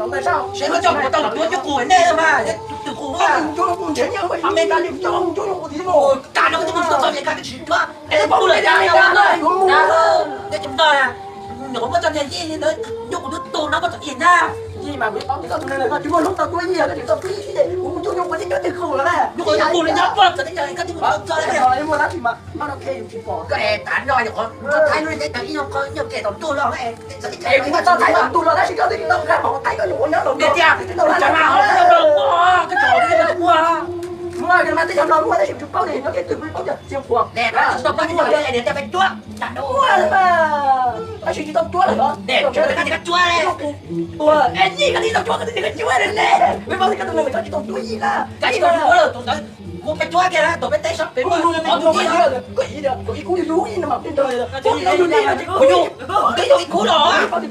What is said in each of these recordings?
Seb koj coj kuv tau los cuab nyuj qus nej mas, twm qus, me ka li coj cuab nyuj qus tib mus, ka no koj twb mus txog txog ces ka tsis cuab, es kuv los cuab no, nyuam qhuav muab tso niag yij li ntawd, nyuj qus twb tu no koj txom nyem ntag. Yij mas kuv paub tias koj tus neeg no tsis muaj hnub tau cuab yij, koj tsis tau cuab yij, kuv mus cuab nyuj qus twb cuab twm qus los na, nyuj qus twb qus li nyob koj txom nyem koj twb mus txog txog, muaj dab tsi mas mas no qhia yus tsis pom koj es tav no nyuam qhuav thaij lub teb chaws ib nyuag qho nyuag ke tau ntuj los, kuv tau thaij tau ntuj los tab sis koj twb tsis tau qhia pom thaij koj nyuam qhuav nyob los tiag, koj tsis tau qhia. Muaj mas teb chaws no muaj tab sis tsis paub tias nyob kev twg, paub tias txiv qhuas, tsis tau paub tias peb cuab, tab sis tsis tau cuab lawm os. Ua, es yij koj tsis tau cuab, koj twb tias koj cuab ne, peb paub tias koj tus neeg koj tsis tau cuab yij na, koj tsis tau cuab lawm tus ntawd. Kuv peb cuab kiag na, tus peb teb sab pem muaj ob tug tij, koj ib kub lub ib no mas peb ntawd, kuv yug, kuv twb yug ib kub los,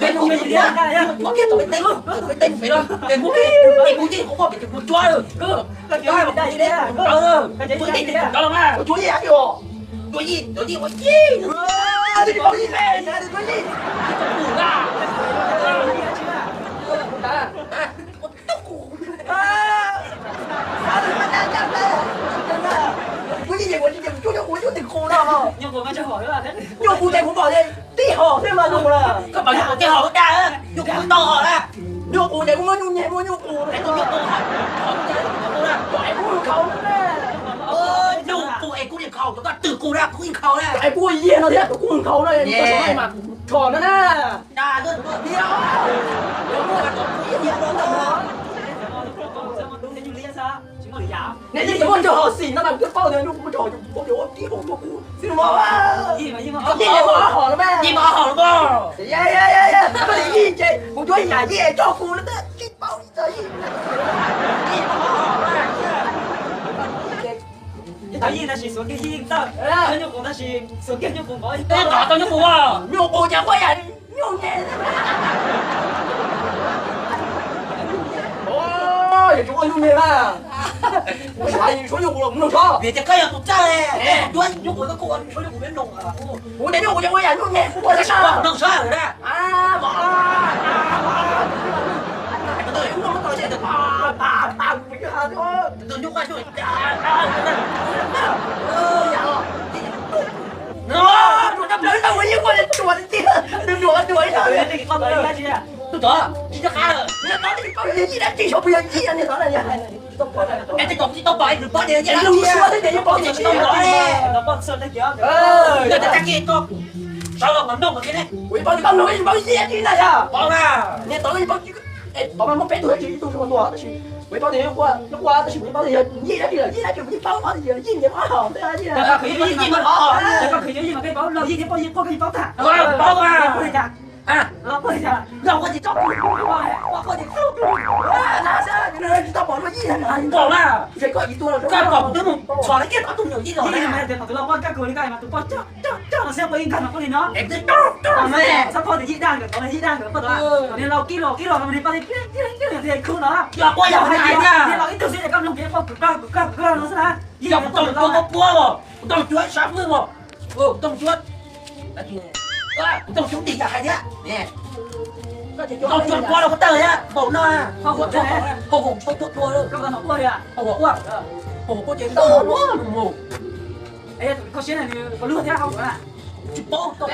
peb kuv yug na, kuv cuab kiag tus peb teb, tus peb teb pem los, peb kuv, peb kuv yij kuv quaj pem kuv cuab lawm, kuv teb kuv cov los mas, cuab yij, cuab yij, cuab yij, cuab yij. Kuv yij ces kuv tsis tias kuv cuab nyuj qus cuab twm qus no. Nyuj qus ces kuv pom tib hom thiab mas nyuj qus na. Koj pom nyuj qus tib hom dag, nyuj qus tau hom na. Nyuj qus ces kuv muab nyuj nyem muab nyuj qus, es kuv nyuj qus, es kuv nkhaus na. Nyuj qus es kuv nkhaus, tus koj twm qus na kuv nkhaus na. Es kuv yig no thiab tus kuv nkhaus na, mas tshos no na. Neb yeej tsis muaj nrog hom xim no mas kuv twb paub tias nyuj qus muaj nrog hom, kuv paub tias ua tib hom tuaj kuv xwb no. Yij muaj ob hom los mas. Yij muaj ob hom los mas. Koj tias yij ces kuv cuab yam yij es coj kuv no, tsis paub li txog yij. Yij muaj ob hom mas. Yij tau yij tab sis xuav kiag yij tawm, nyuj qus tab sis xuav kiag nyuj qus npov. Twb nqos tau nyuj qus, nyuj qus ces quaj yam nyuj nyem. Yog tsis ua nyuj nyem na, kuv xav yus suab nyuj qus los kuv mloog tso. Vim tias koj yog tus txawj, kuv cuab nyuj qus koj kuj ua suab nyuj qus peb mloog. Kuv tias nyuj qus ces ua yam nyuj nyem kuv ua tib sab mloog sab na. Tus tod tsis nco qab lawm. Es tej tus tsis tau pom, nws paub tias yij dab tsi, yog tsis tau pom. Yog tias tag kis koj sawv los mloog kiag ne. Kuv yeej paub tias koj mloog yeej paub yij dab tsi na yog. Paub na. Niag tod yeej paub, tod mas muaj peb tug dab tsi, ib tug zoo tua tab sis kuv yeej paub tias ua, ua tab sis kuv yeej paub tias yog yij dab tsi lawm, yij dab tsi kuv yeej paub, paub tias yog yij nyem ob hom, yij nyem ob hom. Koj khwv yij mas koj paub laug yij thiab poj yij quaj koj yeej paub tag. Paub na. Paub li cas? Paub li cas? Yog ua tsis tau, ua tsis tau, tsis tau pom luaj yij na. Pom na. Koj pom kuv twb mus txhos lawv kiag ob tug nyuam yij los na. Yij mas yog tias thaum twg los poj kab kws li koj mas tus poj coj coj coj los xwb poj yeej nkag mas poj li no. Txhob poj tias yij daj nkawd, thaum yij daj nkawd poj tod, thaum niag laus kib los kib los no mas niag poj tias kib kib los tias khub no. Yog kuj yog hais tias niag laus ib tug xwb es koj mloog poj kws koj kws koj kws koj no xwb na. Yog kuv tau mus cuab pob puab los, kuv tau mus cuab sab fwj los, kuv tau mus cuab, kuv tau mus cuab ntim yam hais thiab. Tau cuab pob los kuv tawg thiab npaum no. Hauv kuv tau cuab tua, hauv kuv ua, hauv kuv ua ces mus. Tsis paub, es kuv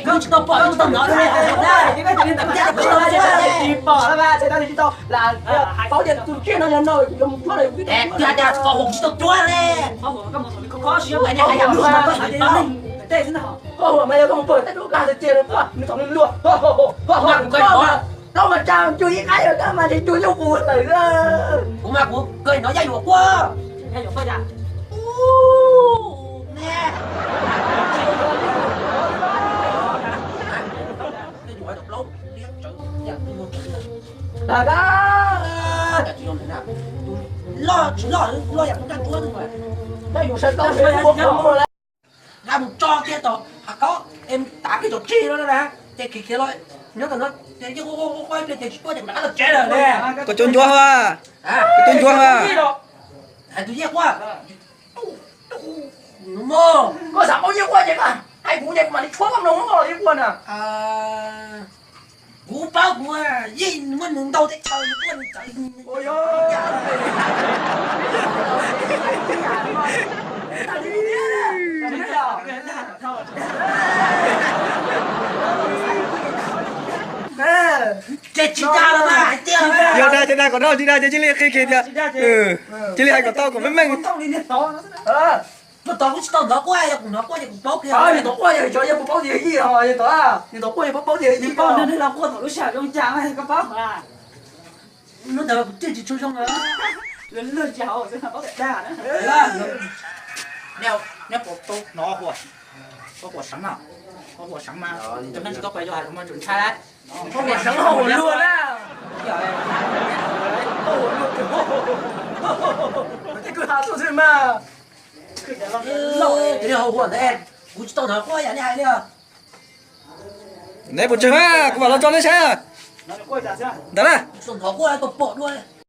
tsis tau pom, tsis tau hnov. Tsis pom, paub tias tus tsiaj no yog no, kuv yuav mus cuab los kuv twb tsis tau cuab li. Koj huam mas yog koj mus pw tej lub kag tiag tiag, nws txom nyem luag. Koj mas tsa cuag ib qab yog koj mas tsis cuag nyuj qus lawm. Kuv mas kuv kawg hnov yaj yuam quaj. Loj tsis loj, loj yam kuv caj cuab xwb mas. Nqa mus tso kiag tom hav khaub es tav kiag tom tsig no na, ces khiav khiav los nyob tom no ces yeej quaj quaj quaj ib pliag ces tsis tuaj ces mam rov qab tawm tsev lawm ne. Koj cuab ncuab ha, koj cuab ncuab ha. Hais tus yeej quaj, koj xav paub yeej quaj ces koj Kuv ces kuv mam li tshuab koj mloog muab koj los ib puas na. Kuv paub kuv yeej muab nws ntaus teb chaws nws quaj nws txawv. Ces tsis dag los mas hais tias, yog dag ces dag kom nrog, tsis dag ces cia li qhia kiag tias, cia li hais kom tau kom meej meej. Tus tod kuv tsis tau hnov quaj, yog kuv hnov quaj ces kuv paub kiag. Niag tod quaj yog cov yog puas paub tias yij os, niag tod, niag tod quaj yog puas paub tias yij. Paub nws los quaj thaum lub sij hawm zoo cas koj paub. Lub ntawd kuv twb tsis tshua zoo. Neb puas tau hnov, hnov quaj seev mas, hnov quaj seev mas, cov neeg tsis tau pais yos hais los mas tseem ntshai. Hnov quaj seev hauj lwm na. Tej kwj ha tuaj xwb mas. Kuv tsis tau hnov quaj yam nej hais li. Neb puas tsawg na, kuv mam los tso neb saib. Ntawd na. Hnov quaj pom dua.